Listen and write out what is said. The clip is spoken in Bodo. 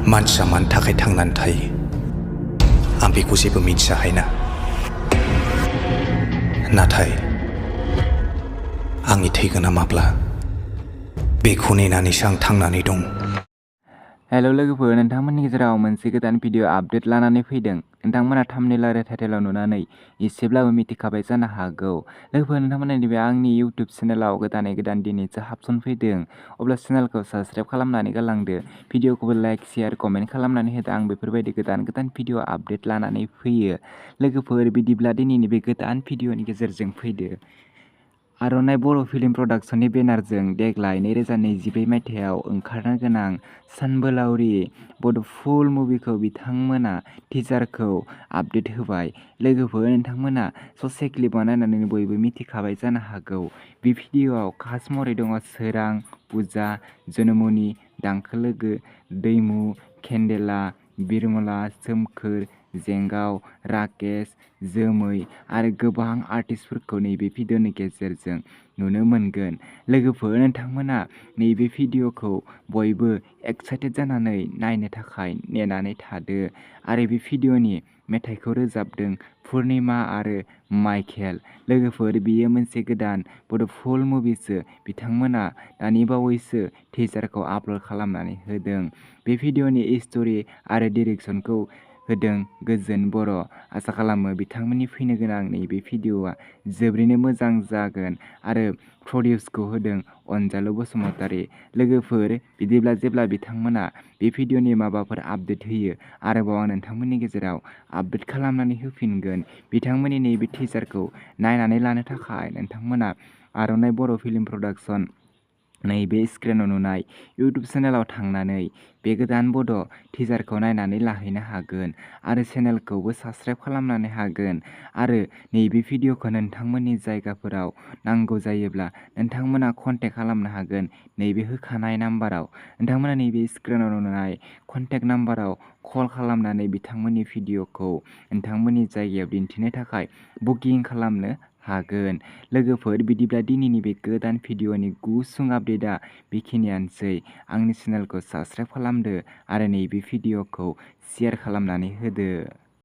मानसिया मानि थाखाय थांनानै थायो आं बेखौ जेबो मिथियाखैना, नाथाय आंनि थैगोना माब्ला बेखौ नेनानैसो आं थांनानै दं। हेल' लोगोफोर, नोंथांमोननि गेजेराव मोनसे गोदान भिडिअ आपडेट लानानै फैदों। नोंथांमोना थाम्बनेल आरो टाइटेलाव नुनानै एसेब्लाबो मिथिखाबाय जानो हागौ। लोगोफोर, नोंथांमोना नैबे आंनि इउटिउब चेनेलाव गोदानै दिनैसो हाबसनफैदों, अब्ला चेनेलखौ साबस्क्राइब खालामनानै गालांदो। भिडिअखौबो लाइक, शेयार, कमेन्ट खालामनानै होदो। आं बेफोरबायदि गोदान भिडिअ आपडेट लानानै फैयो। लोगोफोर, बिदिब्ला दिनैनि बे गोदान भिडिअनि गेजेरजों फैदो। आर'नाइ बर' फिल्म प्रडाक्शननि बेनारजों देग्लाय 2022 मायथाइयाव ओंखारनो गोनां सानबोलावरि बड' फुल मुभिखौ बिथांमोना टिजारखौ आपडेट होबाय। लोगोफोर, नोंथांमोना ससे क्लिपआव नायनानै बयबो मिथिखाबाय जानो हागौ। बे भिडिअआव कास्ट महरै दङ सोरां, पुजा, जनमनि, दांखोलोगो, दैमु, केन्डेला, बिरमला, सोमखोर, जेंगाव, राकेश, जोमै आरो गोबां आर्टिस्टफोरखौ नैबे भिडिअनि गेजेरजों नुनो मोनगोन। लोगोफोर, नोंथांमोना नैबे भिडिअखौ बयबो एक्साइटेड जानानै नायनो थाखाय नेनानै थादो। आरो बे भिडिअनि मेथाइखौ रोजाबदों पुर्निमा आरो माइकेल। लोगोफोर, बेयो मोनसे गोदान बड' फुल मुभिसो। बिथांमोना दानि बावैसो टिजारखौ आपल'ड खालामनानै होदों। बे भिडिअनि स्ट'रि आरो डिरेक्सनखौ होदों गोजोन बर'। आसा खालामो बिथांमोननि फैनो गोनां नैबे भिडिअआ जोबोरैनो मोजां जागोन। आरो प्रडिउसखौ होदों अनजालु बसुमतारी। लोगोफोर, बिदिब्ला जेब्ला बिथांमोना बे भिडिअनि माबाफोर आपडेट होयो, आरोबाव आं नोंथांमोननि गेजेराव आपडेट खालामनानै होफिनगोन। बिथांमोननि नैबे टिजारखौ नायनानै लानो थाखाय नोंथांमोना आर'नाइ बर' फिल्म प्रडाक्शन नैबे स्क्रिनाव नुनाय इउटिउब चेनेलाव थांनानै बे गोदान बड' टिजारखौ नायनानै लाहैनो हागोन आरो चेनेलखौबो साबस्क्राइब खालामनो हागोन। आरो नैबे भिडिअखौ नोंथांमोननि जायगाफोराव नांगौ जायोब्ला नोंथांमोना कन्टेक्ट खालामनो हागोन नैबे होखानाय नाम्बाराव। नोंथांमोना नैबे स्क्रिनाव नुनाय कन्टेक्ट नाम्बाराव कल खालामनानै बिथांमोननि भिडिअखौ नोंथांमोननि जायगायाव दिन्थिनो थाखाय बुकिं खालामनो हागोन। लोगोफोर, बिदिब्ला दिनैनि बे गोदान भिडिअनि गुसुं आपडेटआ बेखिनियानोसै। आंनि चेनेलखौ साबस्क्राइब खालामदो आरो नैबे भिडिअखौ शेयार खालामनानै होदो।